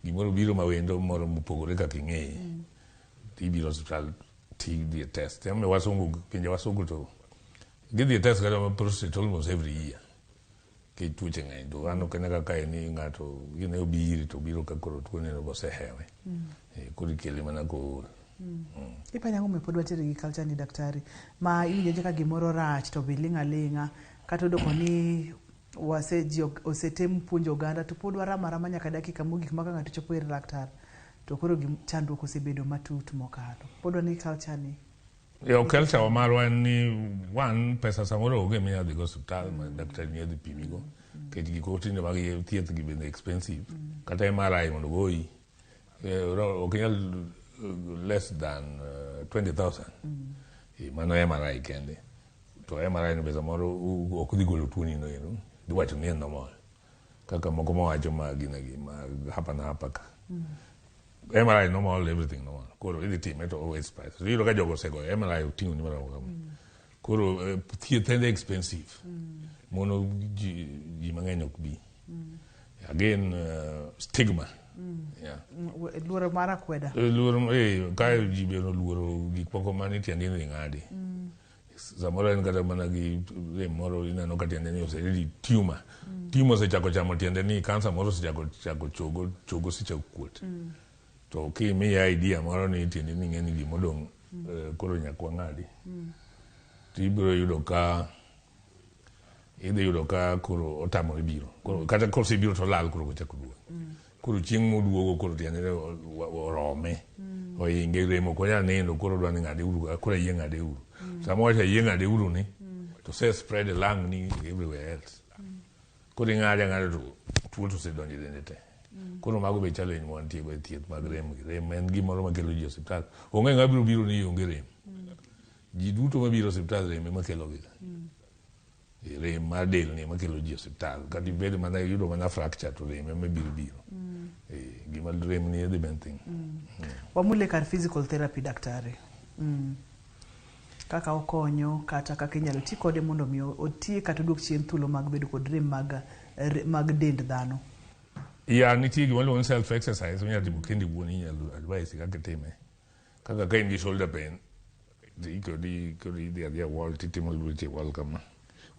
gimoro biro ma wendo moro mopogore kaka ing'eye tibiro osiptal tidhi e test emomiyo wasungu pinje wasungu to gidhi e test kata ma prostate almost every year nikech tuoche ng'eny to an ok ane kaka en ni ng'ato gine obi iri to obiro ka koro tuone no bosehewe Eh, koro ikele mana kool Ipenjo ang'o momiyo pod wantiere gi culture ni daktari ma iwinjo ka gimoro rach to be ling' aling'a kata odoko ni wase ji osetem puonjo oganda to pod waramo arama nyaka dakika mogik ma ka ng'ato chopo ir laktar to koro chandruok osebedo matut mokalo pod wan gi culture ni Yo culture wa marwa en ni one pesa samoro onge minyalo dhigo osiptal ma daktari nyalo dhi pimigo nikech gik moko tinde mag thieth gi bende expensive kata MRI mondo ogoyi ok inyal less than 20,000 mano MRI kende to MRI no be samoro ok dhi golo tuoni no ero dhi wacho ni en normal kaka moko mawacho ma gine gi ma hapa na hapa ka MRI normal everything normal koro idhi time to always price to iyudo ka jogo osegoyo MRI oting'o ni maromo kama koro thieth en expensive mono ji mang'eny ok bi again stigma yeah. Luoro mar akweda Luoro ka ji bende oluoro gik moko mane tiende ni ng'adi samoro en kata mana gi rem moro ineno ka tiende ni oseredi tumor tumor osechako chamo tiende ni kansa moro osechako chako chogo chogo osechako kuot. To kimiye idea moro ni tiendi ni ng'eni gimodong' koro nyaka wang'adi. To ibiro yudo ka idhi yudo ka koro otamore biro. Koro kata kosebiro to olal koro ok ochak oduogo. Koro chieng' moduogo koro tiende ni orome. Ohinge rem ok onyal nindo koro odwa ni ng'ade uru koro ayie ng'ade uru. Sama owacho ayie ng'ade uru ni to ose spread lung ni everywhere else. Koro ing'ade ang'ada to tuo to osedonjo e dende te. Koro mago be challenge ma wantie go e thieth mag rem gi. Rem en gimoro makelo ji e osiptal. Onge ng'ama biro biro ni onge rem. Ji duto mabiro e osiptal rem ema kelogi. Rem mar del ni ema kelo ji e osiptal. Kata ibed mana iyudo mana fracture to rem ema biro biro. Gima rem ni e the main thing. Wamule kar physical therapy daktari. Kaka okonyo kata kaka inyalo ti kode mondo mi otiek kata oduok chien thuolo mag bedo kod rem mag dend dhano. Ya nitie gima iluongo ni self exercise minyalo timo kendi iwuon inyalo advise kaka itime. Kaka ka in gi shoulder pain to ikodi koro idhi adhiya wall titimo lweti e wall kama.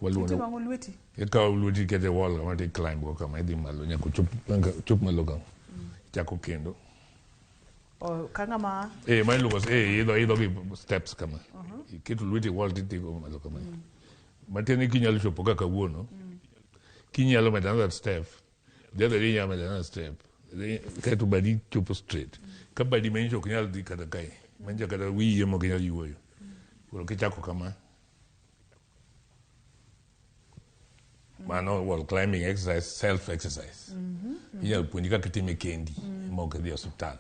Waluongo Itimo ang'o lweti? Ikawo lweti iketo e wall kama to i climb go kama idhi malo nyaka ochop malo kama. Ichako kendo. O, ka ng'ama Ma iluongo idho idho gi steps kama. Iketo lweti e wall titiko malo kama. Matiende ni kinyalo chopo kaka kawuono, kinyalo medo another step, the other day inyalo medo another step. Kaeto badi chopo straight. Ka badi manyicho ok nyal dhi kata kae, manyicho kata wiyi ema ok nyal yuoyo. Koro kichako kama, mano wall climbing exercise, self exercise. Inyalo puonji kaka itime kendi ma ok idhi e osiptal.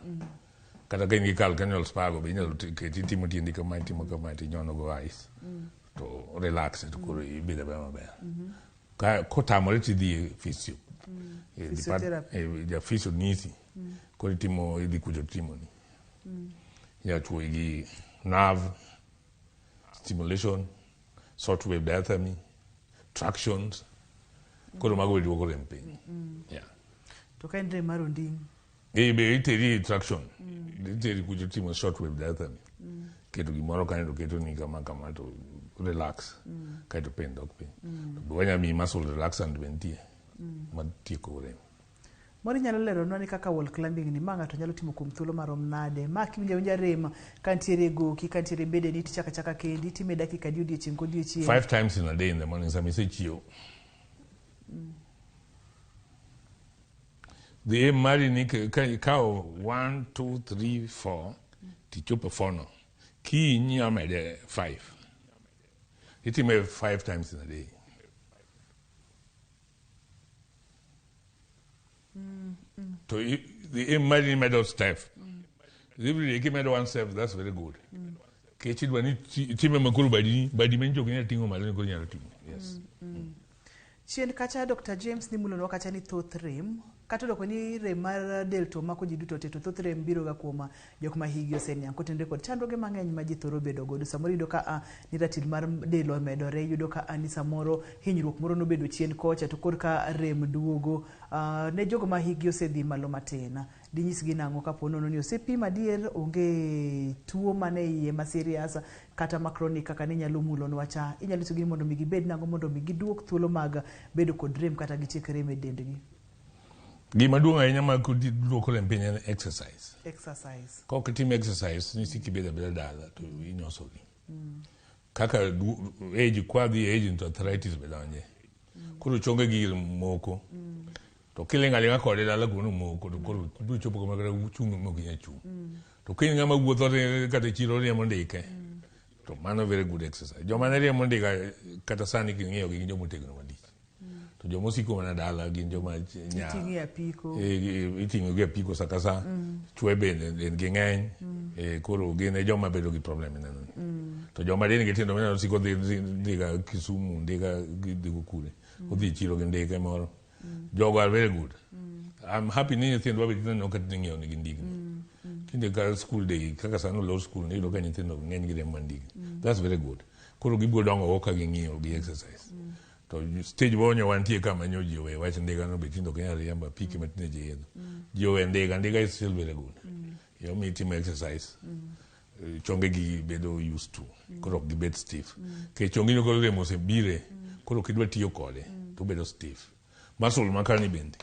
Kata ka in gi calcaneal spur go be inyalo keti itimo tiendi kama itimo kama tinyono go ice. To relax to koro ibedo abeda maber. Ka kotamore tidhi e physio. Physiotherapy. Ja physio nyisi. Koro itimo idhi kucho timoni. Inyalo chuoyi gi nerve stimulation, shortwave diathermy, tractions. Koro mago be duoko rem piny. Yeah. To ka en rem mar onding'? Be iteri e traction. Iteri kucho timo shortwave diathermy. Keto gimoro kanyo to keto ni kama kama to relax. Kaeto pain dok piny. To be wanya miyi muscle relaxant be nitie. Matieko rem. Moro inyalo leronwa ni kaka wall climbing ni ma ng'ato nyalo timo kuom thuolo marom nade? Ma kiwinjo awinja rem ka nitiere e goki, ka nitiere e bedeni tichako achaka kendi, itime dakika adi odiochieng' kodiochieng'? 5 times in a day in the morning sama isechiew. The aim mari ni ka ikawo 1, 2, 3, 4 tichopo 4 no. Kiny inyalo mede 5. Itime 5 times in a day. To the aim mari ni medo step. Every day kimedo one step, that's very good. Kech idwa ni itime ma koro badi manyicho ok nyal ting'o malo ni koro inyalo ting'o. Yes. Chien kacha Dr. James nimulonwa kacha ni thoth rem kata odoko ni rem mar del to mako ji duto te to thoth rem biro ga kuom jok ma higi oseniang' kotenore kod chandruoge mang'eny ma ji thoro bedo godo. Samoro iyudo ka ni ratil mar del omedore, iyudo ka ni samoro hinyruok moro nobedo chien kocha to koro ka rem duogo. Ne jogo ma higi osedhi malo matin, dinyisgi nang'o kapo nono ni osepim adier onge tuo mane iye ma serious kata ma chronic kaka ne nyalo mulonwa cha, inyalo nyisogi ni mondo mi gibed nang'o mondo mi giduok thuolo mag bedo kod rem kata gitiek rem e dendgi? Gima duong' ahinya ma duoko rem piny en exercise. Exercise. Ka ok itim exercise ni sik ibedo abeda dala to inyosori. Kaka age kwadhi e age to arthritis be donje. Koro chonge gi moko. To kiling' aling'a kode dala kuno moko to koro biro chopo kama kata chung' mok inyal chung'. To ka in ng'ama wuotho kata e chiro riembo ndike to mano very good exercise. Joma ne riembo ndika kata sani king'iyo gin joma otegno malich. To joma osiko mana dala gin joma nya. Iting'o e apiko. Iting'o gi apiko sa ka sa. Chwe bende dendgi ng'eny. Koro gin e joma bedo gi problem mineno ni. To joma dendgi tindo mineno siko dhi ndiga Kisumu, ndiga dhi go kure. Odhi e chiro gi ndike moro. Jogo are very good. I'm happy ni nyithindwa be tineno ka tinde ng'iewo negi ndigni. Tinde ka school day kaka sani olor school iyudo ka nyithindo ng'eny gi riembo ndigni. That's very good. Koro gibiro dongo go ka ging'iyo gi exercise. To stage bonyo wantie kama nyo ji owe wach ndiga no be tinde ok nyal riembo apiki ma tinde ji idho. Ji owe ndiga, ndiga is still very good. Yomi itimo exercise. Chonge gi bedo used to. Koro ok gibed stiff. Nikech chongi no koro rem osebire, koro ok idwa tiyo kode, to obedo stiff. Muscle ma kani bende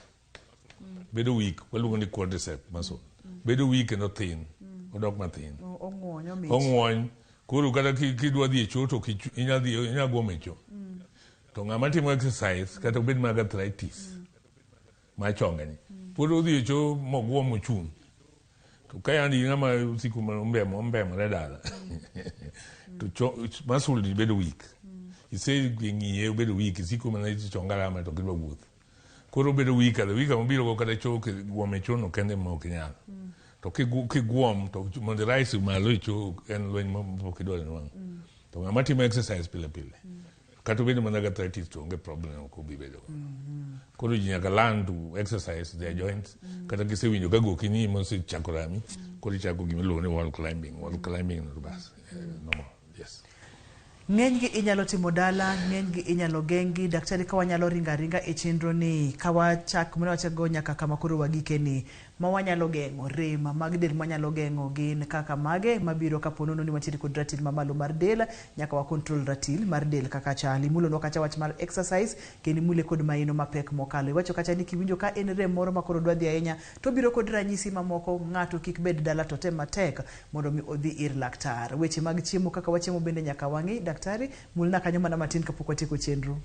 bedo weak, waluongo ni quadricep muscle. Bedo weak kendo thin. Odok mathin. Ong'wony, omich. Ong'wony. Koro kata kidwa dhi e cho to inyal dhi inyal guom e cho. To ng'ama timo exercise kata obed mag arthritis mar chonge ni pod odhi e cho moguom mochung'. To ka yandi in ng'ama osiko mana ombemo ombemore dala to cho, muscle ni bedo weak. Ise ng'iye obedo weak isiko mana chonga rama to kidwa wuoth. Koro obedo weaker, the weaker mobiro go kata cho guom e cho no kende ma ok inyal. To kiguom to mondo irise malo e cho en lweny ma ok idwar nwang'o. To ng'ama timo exercise pile pile kata obedo mana gi arthritis to onge problem ok obi bedo go. Koro ji nyaka learn to exercise their joints. Kata kisewinjo ka goki ni mosechako rami, koro ichako gima iluongo ni wall climbing. Wall climbing no to bas, no more. Yes. Ng'enygi inyalo timo dala, ng'enygi inyalo geng'gi. Daktari, ka wanyalo ringo aringa e chenro ni, ka wachak mana wachak go nyaka kama koro wagike ni, ma wanyalo geng'o rem mag del mwanyalo geng'o gin kaka mage mabiro kapo nono ni wantiere kod ratil mamalo mar del, nyaka wa control ratil mar del kaka chal. Imulonwa kacha wach mar exercise, kendo imule kod maino mapek mokalo. Iwacho kacha ni kiwinjo ka en rem moro ma koro dwa dhi ahinya, to obiro kod ranyisi mamoko, ng'ato kik bed dala to tem matek mondo mi odhi ir laktar. Weche mag chiemo kaka wachiemo bende nyaka wang'i. Daktari, mulna kanyo mana matin kapok watieko chenro.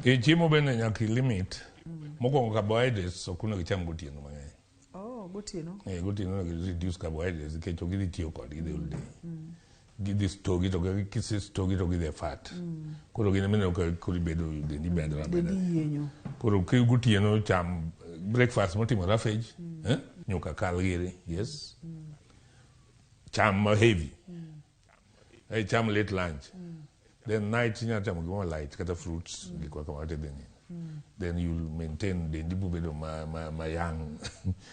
E chiemo bende nyaka ilimit. Mokwongo carbohydrates ok onego icham gotieno mang'eny. Oh, gotieno. Eh, gotieno onego reduce carbohydrates nikech ok idhi tiyo kodgi the whole day. Gidhi store gi to kise store gi to gidhi e fat. Koro gin mineno ka koro ibedo dendi medore ameda. Dendi yienyo. Koro gotieno cham breakfast motimo roughage, eh? Nyuka kal giri, yes. Cham ma heavy. Cham late lunch. Then night inyalo chamo gimoro light kata fruits gik kaka mago tidhi nindo. Then you'll maintain dendi bobedo ma young.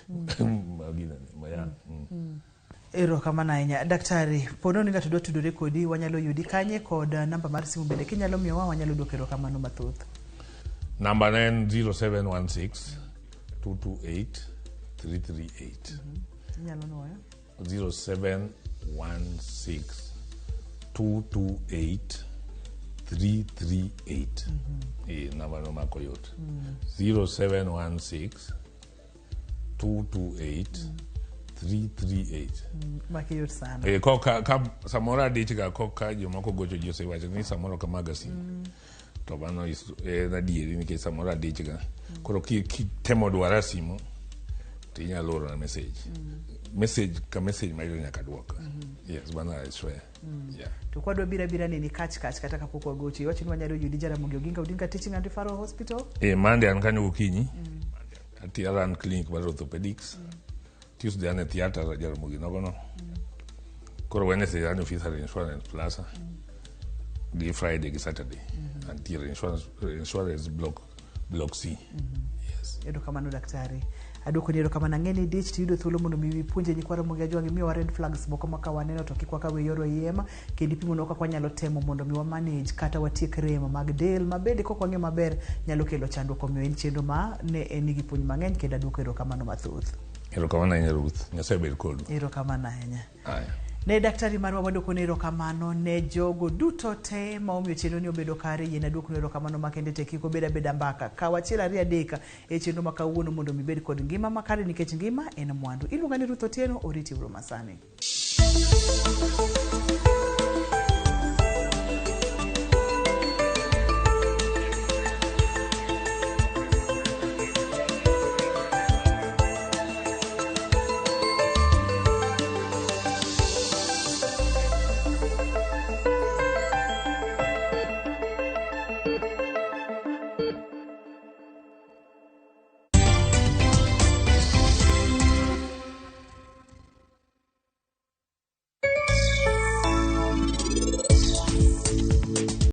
Ma ginene, ma young. Erokamano ahinya. Daktari, po nono ni ng'ato dwa tudore kodi, wanyalo yudi kanye kod namba mar simu bende kinyalo miyowa wanyalo duoko erokamano mathoth. Namba ne en 0716 228 338. Inyalo nuoyo. 0716 228 338. Namba no mako yot. 0716 228 338. Maki yot sana. Koka ka samoro adich ga koka jomoko gocho ji osewacho ni samoro kamaga simu. To mano en adieri nikech samoro adich ga. Koro kitemo dwara simu to inyalo orona message. Message ka message ma yudo nyaka duoka. Yes, mano I swear. Yeah. To kwadwa biro abira neni kach kach kata kapok wagocho. Iwacho ni wanyalo yudi Jaramogi Oginga Odinga Teaching and Referral Hospital. Monday an kanyo gokinyi. Ati aran clinic mar orthopedics. Tuesday an e theatre Jaramogi nogono. Koro Wednesday an e officer insurance plaza. Gi Friday gi Saturday. Antiere insurance block C. Yes. Erokamano daktari. Aduoko ni erokamano ang'e ni dich tiyudo thuolo mondo mi ipuonje nyikwa Ramogi Ajwang' imiyowa red flags moko ma ka waneno to kik wakaw e yor oyiem kendo ipimonwa kaka wanyalo temo mondo mi wa manage kata watiek rem mag del ma bende kok wang'eyo maber nyalo kelo chandruok omiyo en chenro ma ne en nigi puonj mang'eny kendo aduoko erokamano mathoth. Erokamano ahinya Ruth. Nyasaye obed kodu. Erokamano ahinya. Aya. Ne daktari marwa waduoko ne erokamano ne jogo duto te ma omiyo chenro ni obedo kare yie naduoknu erokamano makende te kik obed abeda mbaka kaw achiel ariyo adek e chenro ma kawuono mondo mi ibed kod ngima makare nikech ngima en mwandu. Iluonga ni Ruth Otieno, oriti uru masani.